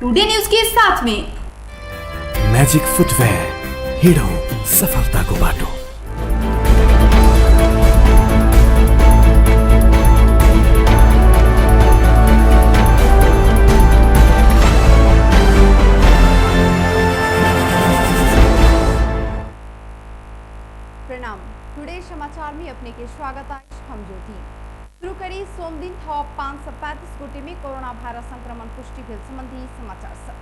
Today news के साथ में म्याजिक फुटवेयर, हिँडौँ सफलताको बाटो। प्रणाम, टुडे समाचार में अपने के स्वागत अछि। हम ज्योति। शुरू करी सोमदिन थप 535 गोटे में कोरोना वायरस संक्रमण पुष्टि भेल संबंधी समाचार सब।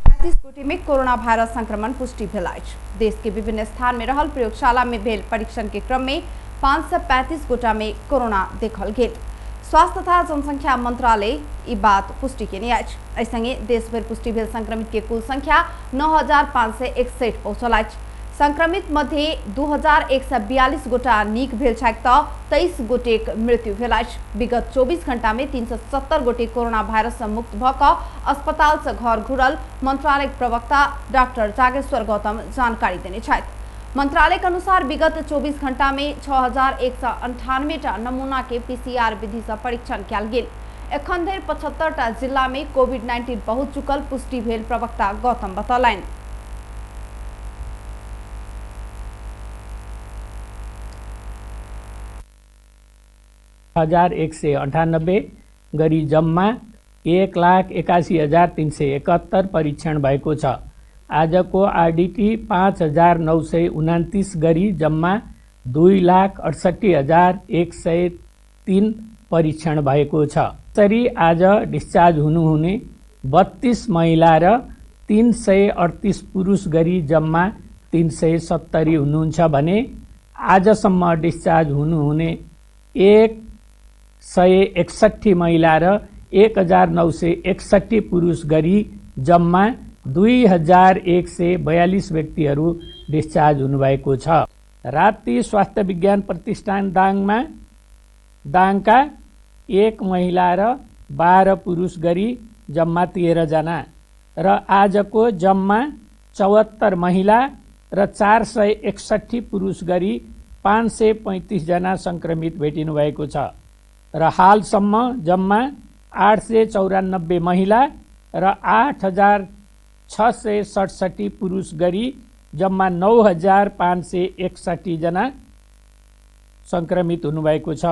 35 गोटे में कोरोना वायरस संक्रमण पुष्टि भेल अछि। देश के विभिन्न स्थान में रहल प्रयोगशाला में भेल परीक्षण के क्रम में 535 गोटा में कोरोना देखल गेल। स्वास्थ्य तथा जनसंख्या मंत्रालय ई बात पुष्टि केने अछि। एहि संगे देशभरि पुष्टि भेल संक्रमित के कुल संख्या 9561 पहुंचल अछि। संक्रमित मध्ये 2142 गोटा नीक भेल छथि तऽ 23 गोटेक मृत्यु भेल अछि। विगत 24 घंटा में 370 गोटे कोरोना वायरस से मुक्त भऽ कऽ अस्पताल से घर घुरल मंत्रालयक प्रवक्ता डॉक्टर जागेश्वर गौतम जानकारी देने छथि। मंत्रालय के अनुसार विगत 24 घंटा में 6198 टा नमूना के पीसीआर विधि से परीक्षण कयल गेल। एखन धरि 75 टा जिला में कोविड-19 पहुंच चुकल पुष्टि भेल प्रवक्ता गौतम बतौलनि। 1198 गरी जम्मा 1,81,371 परीक्षण भएको छ। आजको आरडीटी 5,929 गरी जम्मा 2,68,103 परीक्षण भएको छ। यसरी आज डिस्चार्ज हुनुहुने 32 महिला र 338 पुरुष गरी जम्मा 370 हुनुहुन्छ भने आजसम्म डिस्चार्ज हुनुहुने 161 महिला र 1961 पुरुष गरी जम्मा 2142 व्यक्तिहरू डिस्चार्ज हुनुभएको छ। राप्ती स्वास्थ्य विज्ञान प्रतिष्ठान दाङका 1 महिला र 12 पुरुष गरी जम्मा 13 जना र आजको जम्मा 74 महिला र 461 पुरुष गरी 535 जना संक्रमित भेटिनु भएको छ र हालसम्म जम्मा 894 महिला र 8667 पुरुष गरी जम्मा 9561 जना संक्रमित हुनुभएको छ।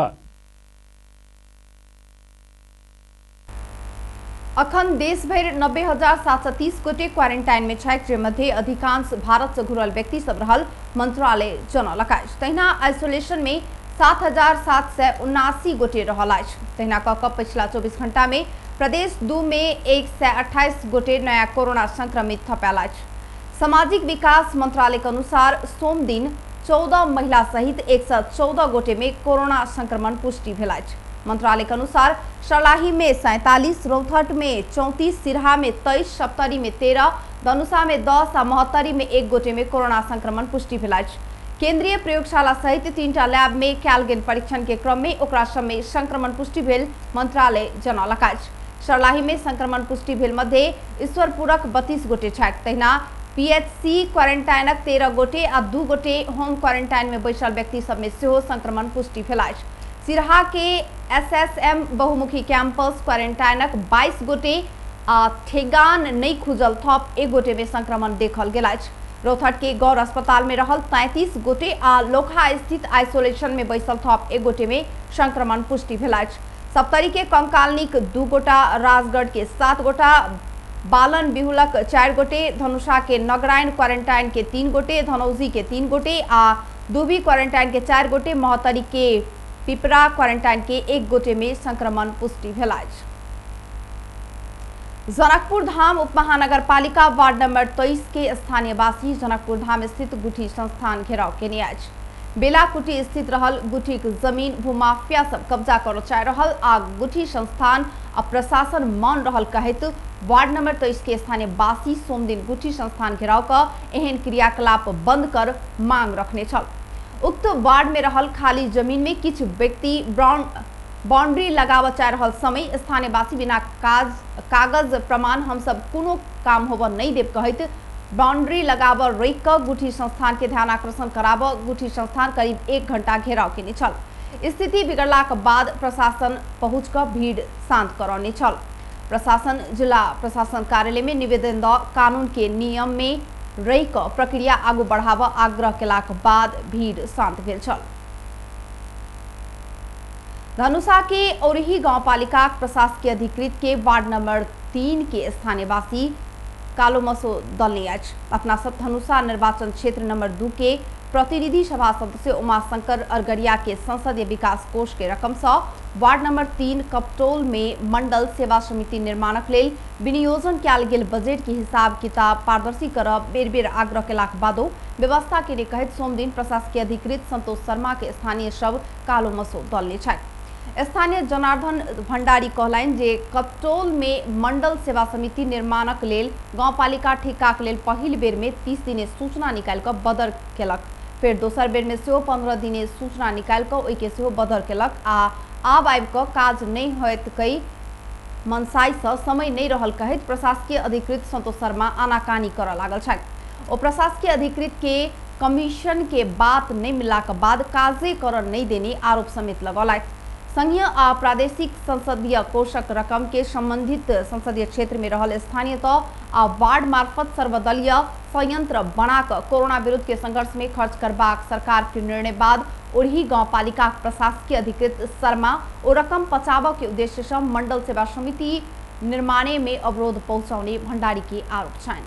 अखन देशभरि 90,730 गोटे क्वारेंटाइन में छथि, जाहिमध्ये अधिकांश भारत से घुरल व्यक्ति सब रहल मंत्रालय जनौलक अछि। तहिना आइसोलेशन में 7,779 गोटे रहल अछि। तहिना कऽ कऽ पछिला 24 घंटा में प्रदेश 2 में 128 गोटे नया कोरोना संक्रमित थपायल अछि। सामाजिक विकास मंत्रालय के अनुसार सोमदिन 14 महिला सहित 114 गोटे में कोरोना संक्रमण पुष्टि भेल अछि। मंत्रालय के अनुसार सर्लाही में 47, रौतहट में 34, सिरहा में 23, सप्तरी में 13, धनुषा में 10 आ महोत्तरी में 1 गोटे में कोरोना संक्रमण पुष्टि भेल अछि। केंद्रीय प्रयोगशाला सहित 3 लैब में कयल गेल परीक्षण के क्रम में ओकरा सब में संक्रमण पुष्टि भेल मंत्रालय जनौलक अछि। सर्लाही में संक्रमण पुष्टि भेल मध्य ईश्वरपुरक 32 गोटे छथि। तहिना पीएचसी क्वारेंटाइनक 13 गोटे आ 2 गोटे होम क्वारेंटाइन में बैसल व्यक्ति सब में सेहो संक्रमण पुष्टि भेल अछि। सिरहा के एसएसएम बहुमुखी कैंपस क्वारेंटाइनक 22 गोटे आ ठेगान नहीं खुजल थप 1 गोटे में संक्रमण देखल गेल अछि। रौतहट के गौर अस्पताल में रहल 33 गोटे आ लोखा स्थित आइसोलेशन में बैसल थप 1 गोटे में संक्रमण पुष्टि भेल अछि। सप्तरी के कंकालनिक 2 गोटा, राजगढ़ के 7 गोटा, बालन बिहुलक 4 गोटे, धनुषा के नगरायण क्वारेंटाइन के 3 गोटे, धनौजी के 3 गोटे आ दुबी क्वारेंटाइन के 4 गोटे, महोत्तरी के पिपरा क्वारेंटाइन के 1 गोटे में संक्रमण पुष्टि भेल अछि। जनकपुर धाम उपमहानगरपालिका वार्ड नंबर 23 के स्थानीयवासी जनकपुर धाम स्थित गुठी संस्थान घेराव केने अछि। बेलाकुटी स्थित रहल गुठीक जमीन भूमाफिया सब कब्जा करऽ चाहि रहल आ गुठी संस्थान आ प्रशासन मान रहल कहैत वार्ड नंबर 23 के स्थानीयवासी सोमदिन गुठी संस्थान घेराव कऽ एहन क्रियाकलाप बंद कर मांग रखने छल। उक्त वार्ड में रहल खाली जमीन में किछु व्यक्ति बाउंड्री लगाबऽ चाहि रहल समय स्थानीयवासी बिना कागज प्रमाण हमसब कोनो काम होबऽ नहीं देब कहैत बाउंड्री लगाबऽ रोकि कऽ गुठी संस्थान के ध्यान आकर्षण कराबऽ गुठी संस्थान करीब 1 घंटा घेराव केने छल। स्थिति बिगड़लाक बाद प्रशासन पहुँच कऽ भीड़ शांत करौने छल। प्रशासन जिला प्रशासन कार्यालय में निवेदन the कानून के नियम में रहि कऽ प्रक्रिया आगू बढ़ाबऽ आग्रह केलाक बाद भीड़ शांत भेल छल। धनुषा के औरही गांवपालिका प्रशासकीय अधिकृत के वार्ड नंबर 3 के स्थानीयवासी कालो मसो दलने अछि। अपना सब धनुषा निर्वाचन क्षेत्र नंबर 2 के प्रतिनिधि सभा सदस्य उमाशंकर अरगरिया के संसदीय विकास कोष के रकम से वार्ड नंबर 3 कपटोल में मंडल सेवा समिति निर्माणक लेल विनियोजन कयल गेल बजट के हिसाब किताब पारदर्शी करब बेर बेर आग्रह केलाक बादो व्यवस्था के कहैत सोमदिन प्रशासकीय अधिकृत संतोष शर्मा के स्थानीय सब कालो मसो दलने छथि। स्थानीय जनार्दन भंडारी कहलनि जे कपटोल में मंडल सेवा समिति निर्माणक लेल गांवपालिका ठेकाक लेल पहिल बेर में 30 दिने सूचना निकालि कऽ बदर केलक, फेर दोसर बेर में सेहो 15 दिने सूचना निकालि कऽ ओहिके सेहो बदर केलक आ आब आबि कऽ काज नहि होयत कहि मनसाई से समय नहीं रहल कहैत प्रशासकीय अधिकृत संतोष शर्मा आनाकानी करऽ लागल छथि। ओ प्रशासकीय अधिकृत के कमीशन के बात नहीं मिललाक बाद काजे करऽ नहीं देने आरोप समेत लगौलथि। संघीय आ प्रादेशिक संसदीय कोषक रकम के संबंधित संसदीय क्षेत्र में रहल स्थानीय तह आ वार्ड मार्फत सर्वदलीय संयंत्र बनाकर कोरोना विरुद्ध के संघर्ष में खर्च करबाक सरकार के निर्णय बाद ओरही गांवपालिका प्रशासकीय अधिकृत शर्मा ओ रकम पचाबऽ के उद्देश्य से मंडल सेवा समिति निर्माणे में अवरोध पहुंचौने भंडारी के आरोप छनि।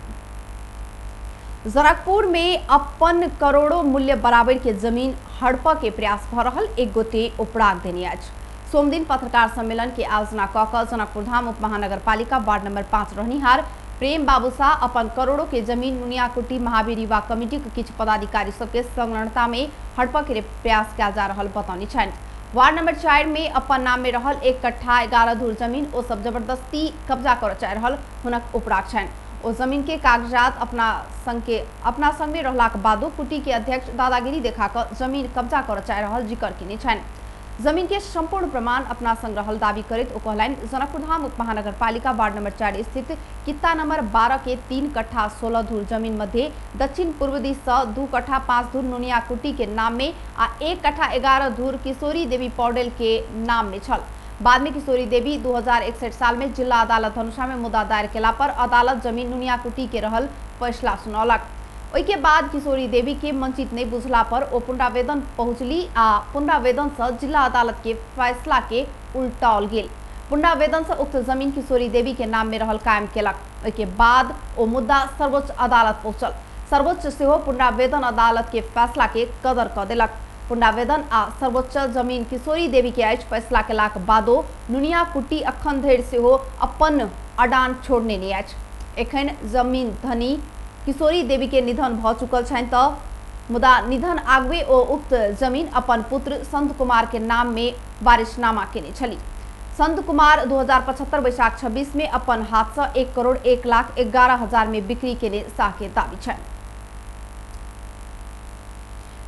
जनकपुर में अपन करोड़ों मूल्य बराबर के जमीन हड़प के प्रयास भ रहल एक गोटे उपराग देने अछि। सोमदिन पत्रकार सम्मेलन के आयोजना क कऽ जनकपुर धाम उप महानगरपालिका वार्ड नंबर 5 रहनिहार प्रेम बाबू शाह अपन करोड़ों के जमीन नुनियाकुटी महावीर युवा कमिटी के किछु पदाधिकारी सबके संलग्नता में हड़प के प्रयास कयल जा रहल बतौने छनि। वार्ड नंबर 4 में अपन नाम में रहल 1 कट्ठा 11 धूर जमीन ओ सब जबरदस्ती कब्जा करऽ चाहि रहल हुनक उपराग छनि। ओ जमीन के कागजात अपना संग में रहलाक बादो कुटी के अध्यक्ष दादागिरी देखा कऽ जमीन कब्जा करऽ चाहि रहल जिकर केने छनि। जमीन के संपूर्ण प्रमाण अपना संग रहल दावी करैत ओ कहलनि जनकपुर धाम उप महानगरपालिका वार्ड नंबर 4 स्थित कित्ता नंबर 12 के 3 कट्ठा 16 धूर जमीन मध्य दक्षिण पूर्व दिस से 2 कट्ठा 5 धूर नुनियाकुटी के नाम में आ 1 कट्ठा 11 धूर किशोरी देवी पौडेल के नाम में छल। बाद में किशोरी देवी 2061 साल में जिला अदालत धनुषा में मुद्दा दायर केला पर अदालत जमीन नुनियाकुटी के रहल फैसला सुनौलक। ओहिके बाद किशोरी देवी के मंचित नहीं बुझला पर ओ पुनरावेदन पहुंचली आ पुनरावेदन से जिला अदालत के फैसला के उल्टाओल गेल। पुनरावेदन से उक्त जमीन किशोरी देवी के नाम में रहल कायम केलक। ओहिके बाद ओ मुद्दा सर्वोच्च अदालत पहुंचल। सर्वोच्च सेहो पुनरावेदन अदालत के फैसला के कदर क देलक। पुनरावेदन आ सर्वोच्च जमीन किशोरी देवी के अछि फैसला केलाक बादो नुनियाकुटी अखन धरि सेहो अपन अडान छोड़ने नहि अछि। एखन जमीन धनी किशोरी देवी के निधन भ चुकल छनि त मुदा निधन आगुए ओ उक्त जमीन अपन पुत्र संत कुमार के नाम में वारिसनामा केने छली। संत कुमार 2075 वैशाख 26 में अपन हाथ से 1,01,11,000 में बिक्री केने शाह के दावी छनि।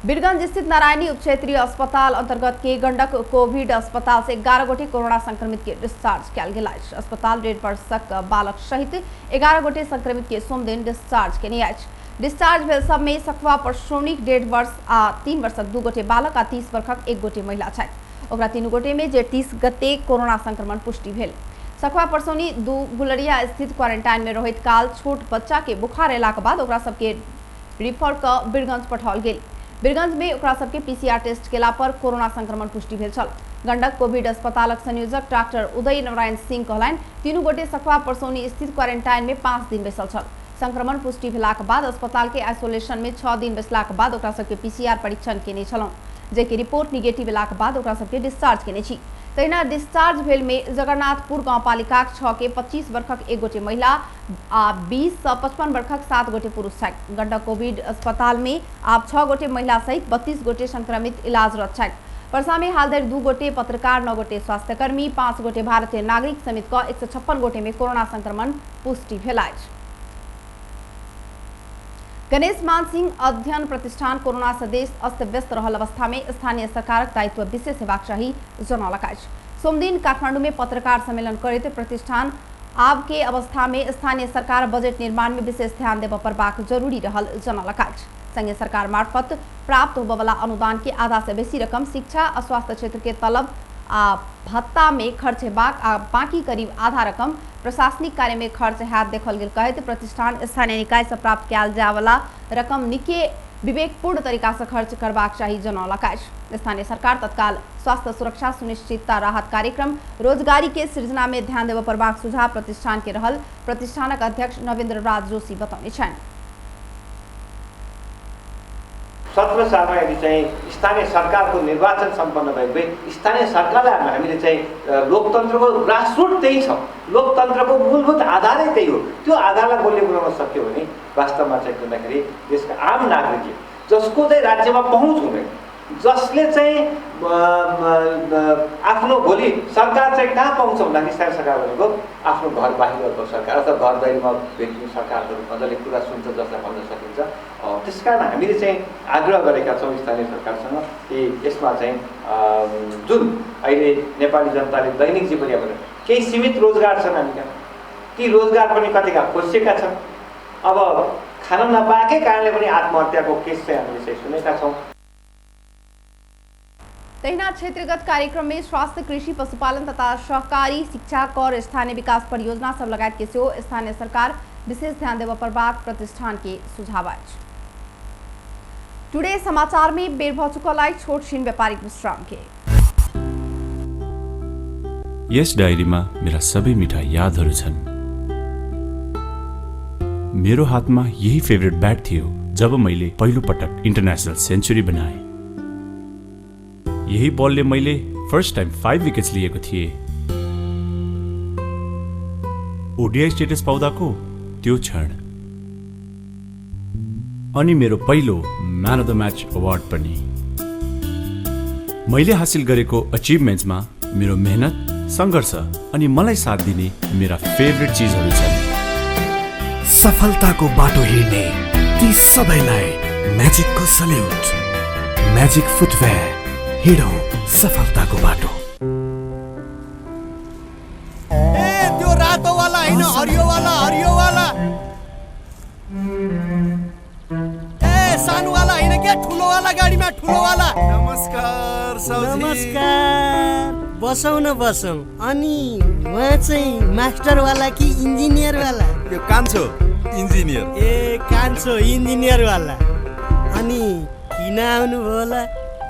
बीरगंज स्थित नारायणी उप क्षेत्रीय अस्पताल अंतर्गत के गंडक कोविड अस्पताल से 11 गोटे कोरोना संक्रमित के डिस्चार्ज कयल गेल अछि। अस्पताल 1.5 वर्षक बालक सहित 11 गोटे संक्रमित के सोमदिन डिस्चार्ज केने अछि। डिस्चार्ज भेल सब में सखुआ परसौनीक 1.5 वर्ष आ 3 वर्षक 2 गोटे बालक आ 30 वर्षक 1 गोटे महिला छथि। ओकरा 3 गोटे में जे 30 गते कोरोना संक्रमण पुष्टि भेल। सखुआ परसौनी 2 गुलरिया स्थित क्वारंटाइन में रहैत काल छोट बच्चा के बुखार अयलाक बाद ओकरा सबके रिफर क बीरगंज पठाओल गेल। बीरगंज में ओकरा सबके पीसीआर टेस्ट केला पर कोरोना संक्रमण पुष्टि भेल छल। गंडक कोविड अस्पतालक संयोजक डॉक्टर उदय नारायण सिंह कहलनि 3 गोटे सखुआ परसौनी स्थित क्वारंटाइन में 5 दिन बैसल छल। संक्रमण पुष्टि भेलाक बाद अस्पताल के आइसोलेशन में 6 दिन बैसलाक बाद ओकरा सबके पीसीआर परीक्षण केने छलहुँ, जेकि रिपोर्ट निगेटिव एलाक बाद ओकरा सबके डिस्चार्ज केने छी। तहिना डिस्चार्ज भेल में जगन्नाथपुर गांवपालिकाक 6 के 25 वर्षक 1 गोटे महिला आ 20 से 55 वर्षक 7 गोटे पुरुष छथि। गंडक कोविड अस्पताल में आब 6 गोटे महिला सहित 32 गोटे संक्रमित इलाजरत छथि। परसा में हाल धरि 2 गोटे पत्रकार, 9 गोटे स्वास्थ्यकर्मी, 5 गोटे भारतीय नागरिक समेत क 156 गोटे में कोरोना संक्रमण पुष्टि भेल अछि। गणेश मान सिंह अध्ययन प्रतिष्ठान कोरोना से देश अस्त व्यस्त रहल अवस्था में स्थानीय सरकारक दायित्व विशेष हेबाक चाही जनौलक अछि। सोमदिन काठमांडू में पत्रकार सम्मेलन करैत प्रतिष्ठान आब के अवस्था में स्थानीय सरकार बजट निर्माण में विशेष ध्यान देबऽ पड़बाक जरूरी रहल जनौलक अछि। संघीय सरकार मार्फत प्राप्त होबयवला अनुदान के आधा से बेसी रकम शिक्षा आ स्वास्थ्य क्षेत्र के तलब आ भत्ता में खर्च हेबाक आ बाकी करीब आधा रकम प्रशासनिक कार्य में खर्च हैत देखल गेल कहैत प्रतिष्ठान स्थानीय निकाय से प्राप्त कयल जायवला रकम निके विवेकपूर्ण तरीका से खर्च करबाक चाही जनौलक अछि। स्थानीय सरकार तत्काल स्वास्थ्य सुरक्षा सुनिश्चितता राहत कार्यक्रम रोजगारी के सृजना में ध्यान देबय पड़बाक सुझाव प्रतिष्ठान के रहल प्रतिष्ठानक अध्यक्ष नवेंद्र राज जोशी बतौने छनि। 17 सालमा यदि चाहिँ स्थानीय सरकारको निर्वाचन सम्पन्न भएको भए स्थानीय सरकारलाई हामीले चाहिँ लोकतन्त्रको ग्रासरुट त्यही छ, लोकतन्त्रको मूलभूत आधारै त्यही हो। त्यो आधारलाई बलियो बनाउन सक्यो भने वास्तवमा चाहिँ भन्दाखेरि देशका आम नागरिकले जसको चाहिँ राज्यमा पहुँच हुँदैन, जसले चाहिँ आफ्नो भोलि सरकार चाहिँ कहाँ पाउँछ भन्दाखेरि स्थानीय सरकार भनेको आफ्नो घर बाहिरको सरकार अथवा घर दैलोमा भेटिने सरकारको रूपमा जसले कुरा सुन्छ, जसलाई भन्न सकिन्छ। त्यस कारण हामीले चाहिँ आग्रह गरेका छौँ स्थानीय सरकारसँग कि यसमा चाहिँ जुन अहिले नेपाली जनताले दैनिक जीवनयापन केही सीमित रोजगार छन् हामी कहाँ, ती रोजगार पनि कतिका खोसिएका छन्। अब खान नपाएकै कारणले पनि आत्महत्याको केस चाहिँ हामीले चाहिँ सुनेका छौँ। तहिना क्षेत्रगत कार्यक्रम में स्वास्थ्य, कृषि, पशुपालन तथा सहकारी शिक्षा, कर, स्थानीय विकास परियोजना सब लगायत के सेहो स्थानीय सरकार विशेष ध्यान देबय पड़बाक प्रतिष्ठान के सुझाव अछि। टुडे समाचार में बेर भ चुकल अछि छोट छिन व्यापारिक विश्राम के। यस डायरीमा मेरा सबै मिठा यादहरू छन्। मेरो हातमा यही फेभरेट ब्याट थियो जब मैले पहिलो पटक इन्टरनेसनल सेन्चुरी बनाएँ। यही बलले मैले फर्स्ट टाइम 5 विकेट्स लिएको थिएँ। ओडिआई स्टेटस पाउँदाको त्यो क्षण अनि मेरो पहिलो man of the match award पनि। मैले हासिल गरेको अचिभमेन्ट्समा मेरो मेहनत, सङ्घर्ष अनि मलाई साथ दिने मेरा फेभरेट चिजहरू छन्। सफलताको बाटो हिँड्ने ती सबैलाई म्याजिकको सल्युट। म्याजिक फुटवेयर, हिँडौँ सफलताको बाटो। ए त्यो रातो वाला हैन, हरियो वाला, हरियो वाला। ए सानो वाला हैन के, ठुलो वाला गाडीमा, ठुलो वाला। नमस्कार साउजी। नमस्कार, बसौँ न बसौँ। अनि उहाँ चाहिँ मास्टर वाला कि इन्जिनियर वाला? यो कान्छो इन्जिनियर। ए कान्छो इन्जिनियर वाला। अनि किन आउनुभयो होला?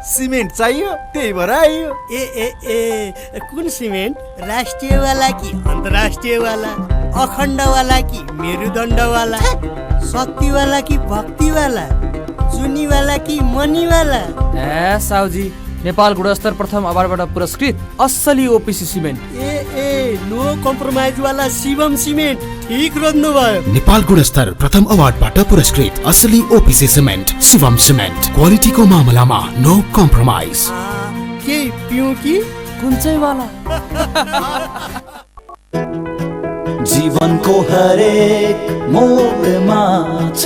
सिमेन्ट चाहियो त्यही भएर आइयो। ए ए ए कुन सिमेन्ट? राष्ट्रियवाला कि अन्तर्राष्ट्रियवाला, अखण्डवाला कि मेरुदण्डवाला, शक्तिवाला कि भक्तिवाला, जुनीवाला कि मनीवाला? ए साउजी, नेपाल गुणस्तर प्रथम अवार्डबाट पुरस्कृत असली ओपिसी सिमेन्ट। ए ए नो कम्प्रोमाइज वाला शिवम सिमेन्ट, ठिक रोज्नु भयो। नेपाल गुणस्तर प्रथम अवार्डबाट पुरस्कृत असली ओपिसी सिमेन्ट, शिवम सिमेन्ट। क्वालिटीको मामलामा नो कम्प्रोमाइज। के पिउँ कि कुन चाहिँ वाला? जीवनको हरेक मोडमा छ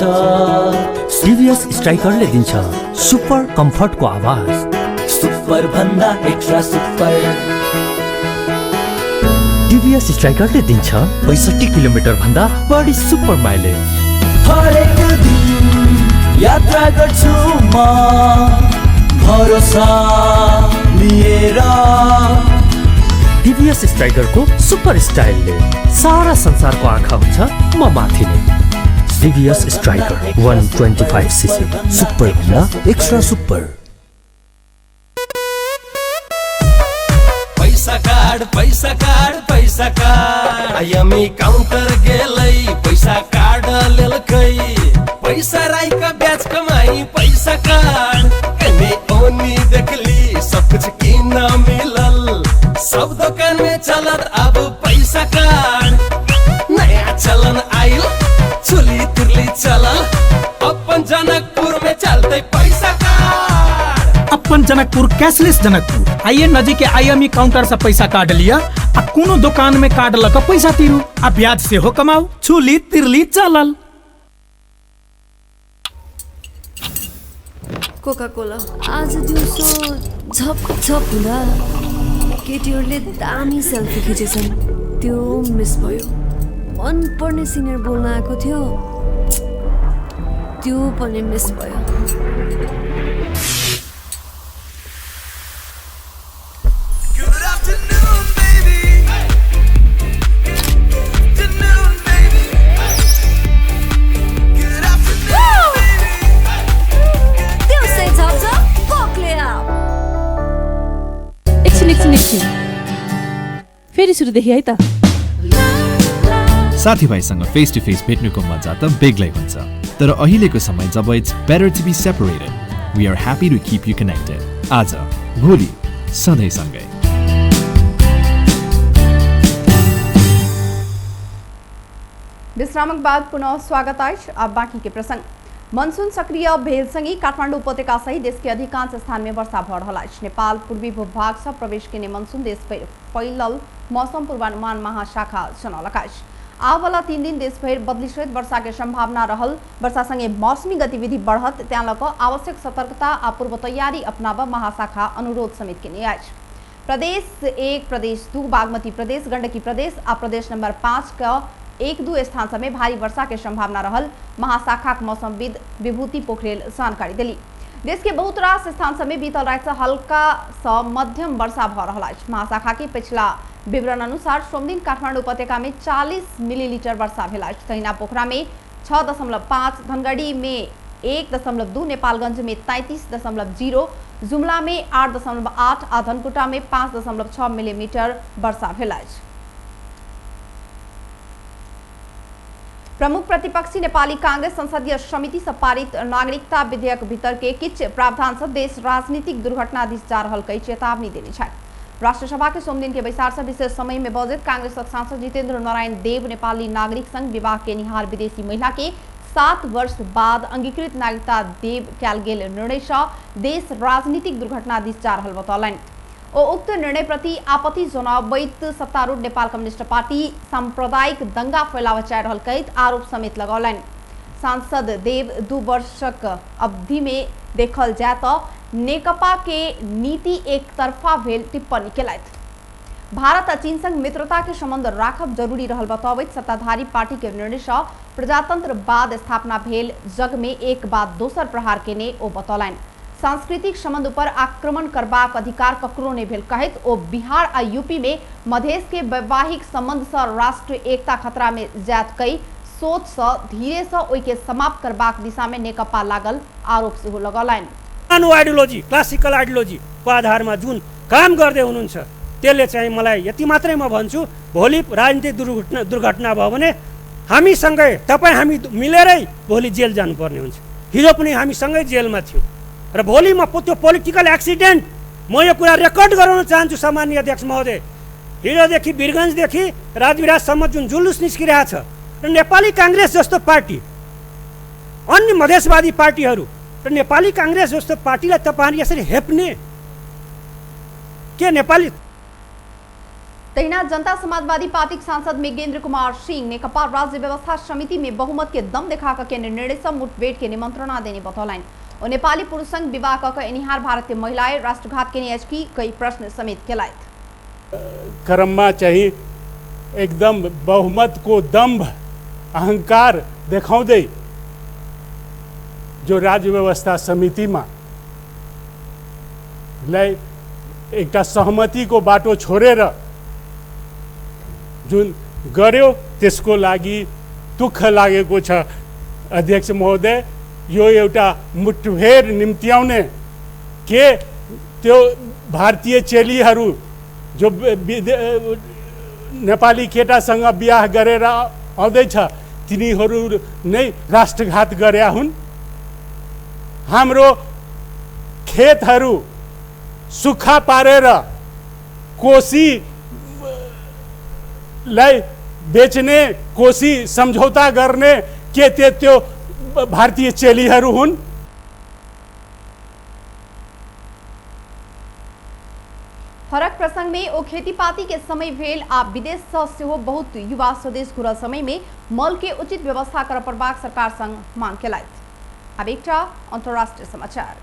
टिभीएस स्ट्राइकरले दिन्छ सुपर कम्फर्टको आवाज, सुपर भन्दा एक्स्ट्रा सुपर। टिभीएस स्ट्राइकरले दिन्छ 65 किलोमिटर भन्दा बढी सुपर माइलेज। हरेक दिन यात्रा गर्छु म भरोसा लिएर। टिभीएस स्ट्राइकरको सुपर स्टाइलले सारा संसारको आँखा हुन्छ म माथि नै। टिभीएस स्ट्राइकर 125 सीसी, सुपर भन्दा एक्स्ट्रा सुपर। पैसा कार्ड, पैसा कार्ड, पैसा कार्ड। आइएमई काउंटर गेलै पैसा कार्ड लेलकै, पैसा राई का ब्याज कमाई पैसा कार्ड। एने ओनी देखली सब कुछ किन मिलल, सब दुकान में चलत अब पैसा कार्ड। नया चलन आइल चुली तिरली चलल, अपन जनकपुर में चलते पैसा कार्ड। अपन जनकपुर कैशलेस जनकपुर। आइए नजीक के आईएमई काउंटर से पैसा कार्ड लिया आ कोनो दुकान में कार्ड लग पैसा तीरू आ ब्याज से हो कमाऊ। चुली तिरली चलल। कोका कोला आज दिउँसो झप झप हुँदा केटीहरूले दामी सेल्फी खिचेछन्, त्यो मिस भयो। मनपर्ने सिनियर बोल्न आएको थियो, त्यो पनि मिस भयो। सुरुदेखि है त। साथीभाइसँग फेस टु फेस भेट्नुको मजा त बेग्लै हुन्छ, तर अहिलेको समय जब it's better to be separated, we are happy to keep you connected. आज, भोलि, सधैँ सँगै। विश्रामक बाद पुनः स्वागत अछि। अब बाकी के प्रसंग। मनसून सक्रिय भेल संगे काठमाडौँ उपत्यका सहित देश के अधिकांश स्थान में वर्षा भ रहल अछि। नेपाल पूर्वी भूभाग से प्रवेश केने मनसून देश फैलल मौसम पूर्वानुमान महाशाखा जनौलक अछि। आबवाला 3 दिन देशभरि बदली सहित वर्षा के संभावना रहल। वर्षा संगे मौसमी गतिविधि बढ़त, त्यां लऽ कऽ आवश्यक सतर्कता आ पूर्व तैयारी अपनाबऽ महाशाखा अनुरोध समेत केने अछि। प्रदेश 1, प्रदेश 2, बागमती प्रदेश, गंडकी प्रदेश आ प्रदेश नंबर 5 के 1-2 स्थान सब में भारी वर्षा के संभावना रहल महाशाखाक मौसमविद विभूति पोखरेल जानकारी देली। देश के बहुत रास स्थान सब में बीतल राति से हल्का स मध्यम वर्षा भ रहल अछि। महाशाखा के पिछला विवरण अनुसार सोमदिन काठमाडौँ उपत्यका में 40 मिलीलीटर वर्षा भेल अछि। तहिना पोखरा में 6.5, धनगढ़ी में 1.2, नेपालगंज में 33.0, जुमला में 8.8 आ धनकुटा में 5.6 मिलीमीटर वर्षा भेल अछि। प्रमुख प्रतिपक्षी नेपाली कांग्रेस संसदीय समिति से पारित नागरिकता विधेयक भीतर के किछ प्रावधान से देश राजनीतिक दुर्घटना दिस जा रहल कहि चेतावनी देने छथि। राष्ट्रसभा के सोमदिन के बैसार से विशेष समय में बजैत कांग्रेसक सांसद जितेंद्र नारायण देव नेपाली नागरिक संग विवाह केनिहार विदेशी महिला के 7 वर्ष बाद अंगीकृत नागरिकता देव कयल गेल निर्णय से देश राजनीतिक दुर्घटना दिस जा रहल बतौलनि। ओ उक्त निर्णय प्रति आपत्ति जनाबैत सत्तारूढ़ नेपाल कम्युनिस्ट पार्टी सांप्रदायिक दंगा फैलावऽ चाहि रहल कहैत आरोप समेत लगौलनि। सांसद देव 2 वर्षक अवधि में देखल जाय तऽ नेकपा के नीति एकतरफा भेल टिप्पणी केलथि। भारत आ चीन संग मित्रता के संबंध राखब जरूरी रहल बतबैत सत्ताधारी पार्टी के निर्णय से प्रजातंत्र बाद स्थापना भेल जग में एक बाद दोसर प्रहार केने ओ बतौलनि। सांस्कृतिक संबंध पर आक्रमण करबाक अधिकार ककरो नहि भेल कहैत ओ बिहार आ यूपी में मधेश के वैवाहिक संबंध से राष्ट्र एकता खतरा में जायत कई सोच से धीरे से ओहि के समाप्त करबाक दिशा में नेकपा लागल आरोप सेहो लगौलनि। पुरानो आइडियोलोजी, क्लासिकल आइडियोलोजीको आधारमा जुन काम गर्दै हुनुहुन्छ त्यसले चाहिँ मलाई यति मात्रै म भन्छु, भोलि राजनीतिक दुर्घटना भयो भने हामीसँगै तपाईँ हामी मिलेरै भोलि जेल जानुपर्ने हुन्छ। हिजो पनि हामी सँगै जेलमा थियौँ र भोलि म त्यो पोलिटिकल एक्सिडेन्ट, म यो कुरा रेकर्ड गराउन चाहन्छु सम्माननीय अध्यक्ष महोदय। हिजोदेखि वीरगन्जदेखि राजविराजसम्म जुन जुलुस निस्किरहेछ र नेपाली काङ्ग्रेस जस्तो पार्टी, अन्य मधेसवादी पार्टीहरू र नेपाली काङ्ग्रेस जस्तो पार्टीलाई तपाईँहरू यसरी हेप्ने के नेपाली? तहिना जनता समाजवादी पार्टी सांसद मेघेन्द्र कुमार सिंह नेकपा राज्य व्यवस्था समिति में बहुमत के दम देखा के निर्णय से मुठभेड़ के निमंत्रणा देने बतौलनि। ओ नेपाली पुरुष संग विवाह कऽ एनिहार भारतीय महिलाएं राष्ट्रघात केने अछि की कई प्रश्न समेत केलथि। क्रममा चाहिँ एकदम बहुमतको दम्भ अहंकार देखाउँदै जो राज्य व्यवस्था समितिमा लाई एउटा सहमतिको बाटो छोडेर जुन गर्यो त्यसको लागि दुःख लागेको छ अध्यक्ष महोदय। यो एउटा मुठभेड निम्त्याउने के त्यो भारतीय चेलीहरू जो नेपाली केटासँग बिहा गरेर आउँदैछ तिनीहरू नै राष्ट्रघात गरे हुन्। हाम्रो खेतहरू सुक्खा पारेर कोसीलाई बेच्ने, कोसी सम्झौता गर्ने के त्यो भारतीय चेलीहरू हुन्? फरक प्रसंग में ओ खेतीपाती के समय भेल आ विदेश से सेहो बहुत युवा स्वदेश घुरल समय में मल के उचित व्यवस्था कर पड़बाक सरकार संग मांग केलथि। अब एकटा अंतर्राष्ट्रीय समाचार।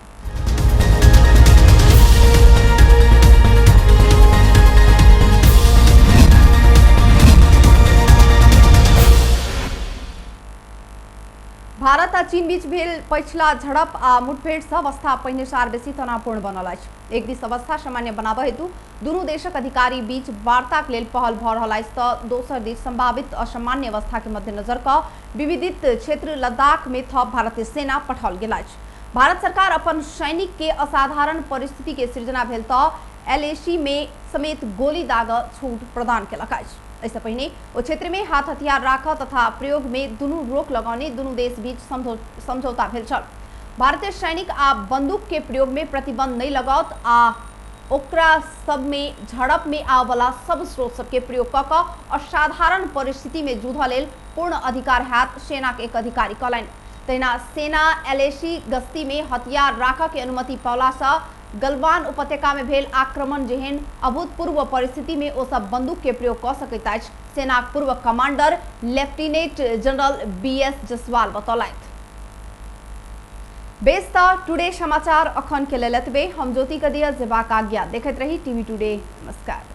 भारत आ चीन बीच भेल पछिला झड़प आ मुठभेड़ से अवस्था पहिने से आर बेसी तनावपूर्ण बनल अछि। एक दिस अवस्था सामान्य बनाबय हेतु दुनू देशक अधिकारी बीच वार्ताक लेल पहल भऽ रहल अछि तऽ दोसर दिस संभावित असामान्य अवस्था के मद्देनजर कऽ विविधित क्षेत्र लद्दाख में थप भारतीय सेना पठाओल गेल अछि। भारत सरकार अपन सैनिक के असाधारण परिस्थिति के सृजना भेल तऽ एलएसी में समेत गोली दाग छूट प्रदान केलक अछि। एहिसँ पहिने ओ क्षेत्र में हाथ हथियार राखऽ तथा प्रयोग में दुनू रोक लगौने दुनू देश बीच समझौता भेल छल। भारतीय सैनिक आ बंदूक के प्रयोग में प्रतिबंध नहीं लगाओत आ ओकरा सब में झड़प में आवला सब स्रोत सबके प्रयोग कऽ कऽ असाधारण परिस्थिति में जूझऽ लेल पूर्ण अधिकार हैत, सेना के एक अधिकारी कहलनि। तहिना सेना एलएसी गश्ती में हथियार राखऽ के अनुमति पौलासँ गलवान उपत्यका में भेल आक्रमण जेहन अभूतपूर्व परिस्थिति में ओ सब बंदूक के प्रयोग कऽ सकैत अछि, सेनाक पूर्व commander lieutenant general BS Jaiswal बतौलथि। बेस त टुडे समाचार अखन के लेल एतबे। हम ज्योति कदिया जेबाक आज्ञा, देखैत रही टीवी टुडे। नमस्कार।